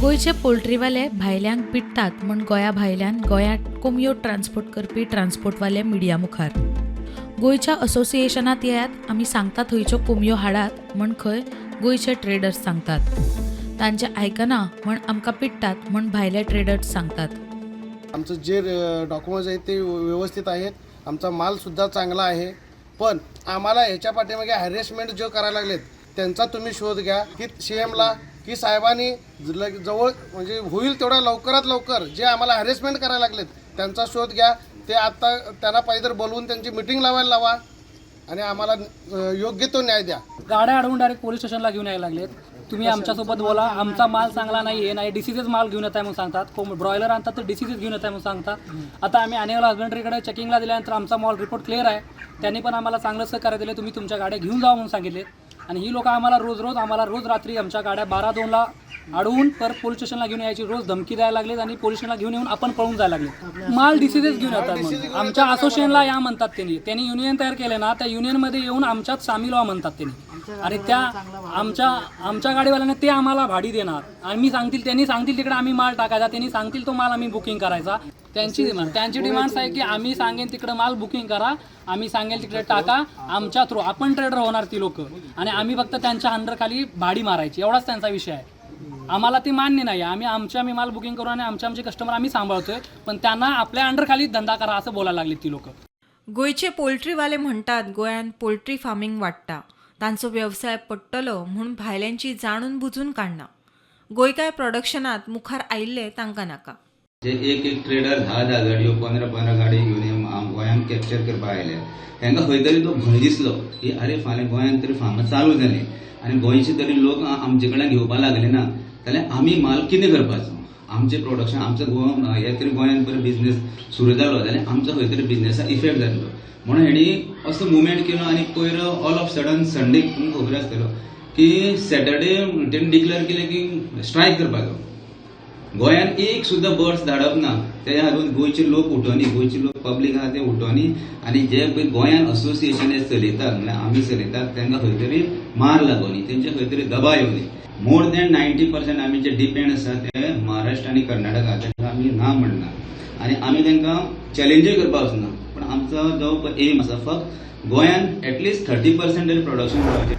गोंयचे पोल्ट्रीवाले भायल्यांक पिडटात म्हूण गोंया भायल्यान गोंयांत कोंबयो ट्रान्सपोर्ट करपी ट्रान्सपोर्टवाले मिडिया मुखार. गोंयच्या असोसिएशनात येयात, आमी सांगता थंयच्यो कोंबयो हाडात म्हूण खंय गोंयचे ट्रेडर्स सांगतात. तांचें आयकना म्हण आमकां पिडटात म्हूण भायले ट्रेडर्स सांगतात. आमचं जे डॉक्युमेंट्स आहेत ते व्यवस्थित आहेत, आमचा मालसुद्धा चांगला आहे. पण आम्हाला ह्याच्या पाठीमागे हॅरेसमेंट जो करायला लागलेत, त्यांचा तुम्ही शोध घ्या की सीएमला की साहेबांनी जवळ म्हणजे होईल तेवढा लवकरात लवकर जे आम्हाला हॅरेसमेंट करायला लागलेत त्यांचा शोध घ्या. ते आता त्यांना पाहिजे तर बोलवून त्यांची मिटिंग लावायला लावा आणि आम्हाला योग्य तो न्याय द्या. गाड्या अडवून डायरेक्ट पोलीस स्टेशनला घेऊन यायला लागलेत. तुम्ही आमच्यासोबत बोला, आमचा माल चांगला नाही, हे नाही, डिसिजेस माल घेऊन येत आहे म्हणून सांगतात. ब्रॉयलर आणतात तर डिसिजेस घेऊन येत आहे म्हणून सांगतात. आता आम्ही ॲनिमल हजबंडरीकडे चेकिंगला दिल्यानंतर आमचा माल रिपोर्ट क्लिअर आहे. त्यांनी पण आम्हाला चांगलं सहकार्य दिलं, तुम्ही तुमच्या गाड्या घेऊन जावा म्हणून सांगितले. आणि ही लोकं आम्हाला रोज रोज, आम्हाला रोज रात्री आमच्या गाड्या 12-2ला अडवून परत पोलीस स्टेशनला घेऊन यायची रोज धमकी द्यायला लागलेत आणि पोलीस स्टेशनला घेऊन येऊन आपण पळून जायला लागले. माल डिसिजेस घेऊन येतात म्हणून. आमच्या असोसिएशनला या म्हणतात त्यांनी. त्यांनी युनियन तयार केले ना, त्या युनियनमध्ये येऊन आमच्यात सामील व्हा म्हणतात त्यांनी. आणि त्या आमच्या आमच्या गाडीवाल्यांना ते आम्हाला भाडी देणार आणि मी सांगतील, त्यांनी सांगतील तिकडे आम्ही माल टाकायचा, त्यांनी सांगतील तो माल आम्ही बुकिंग करायचा. त्यांची डिमांड, त्यांची डिमांड्स आहे की आम्ही सांगेन तिकडे माल बुकिंग करा, आम्ही सांगेल तिकडे टाका, आमच्या थ्रू आपण ट्रेडर होणार ती लोक आणि आम्ही फक्त त्यांच्या अंडरखाली भाडी मारायची, एवढाच त्यांचा विषय आहे. आम्हाला ते मान्य नाही. आम्ही आमच्या आम्ही माल बुकिंग करू आणि आमचे आमचे कस्टमर आम्ही सांभाळतोय, पण त्यांना आपल्या अंडरखाली धंदा करा असं बोलायला लागले ती लोक. गोंयचे पोल्ट्रीवाले म्हणटात, गोंयांत पोल्ट्री फार्मींग वाडटा, तांचो वेवसाय पडटलो म्हूण भायल्यांची जाणून बुजून काडना. गोंयकार प्रोडक्शनात मुखार आयिल्ले तांकां नाका. जे एक एक ट्रेडर 10 10 गाडयो, 15 15 गाडी घेवन हे गोंयांत कॅप्चर करपाक आयले, तांकां खंय तरी तो भंय दिसलो की अरे, फाल्यां गोंयांत तरी फार्मां चालू जालीं आनी गोंयचे तरी लोक आमचे कडल्यान घेवपाक लागले ना जाल्यार आमी माल कितें करपाचो? आमचें प्रोडक्शन, आमचो गोवा हे तरी गोंयांत बरो बिझनेस सुरू जालो जाल्यार आमचो खंय तरी बिझनेसाक इफेक्ट जातलो म्हणून हेणी असो मुवमेंट केलो. आनी पयर ऑल ऑफ सडन संडे, तुमकां खबर आसतलो की सॅटर्डे तेणी डिक्लेअर केलें की स्ट्रायक करपाचो, गोंयांत एक सुद्दां बर्ड्स धाडप ना. तेच्या खातीर गोंयचे लोक उठोनी, गोंयचे लोक, पब्लीक आहा ते उठोनी आनी जे पळय गोंयांत असोसिएशन हे चलयतात, म्हणल्यार आमी चलयतात, तांकां खंय तरी मार लागोनी, तेंचे खंय तरी दबाव येवनी. मोर दॅन 90% आमी जे डिपेंड आसा ते महाराष्ट्र आनी कर्नाटका, तांकां आमी ना म्हणना आनी आमी तांकां चॅलेंजूय करपाक वचना, पण आमचो जो एम आसा, फक्त गोंयांत एटलिस्ट 30% तरी प्रोडक्शन जावचें.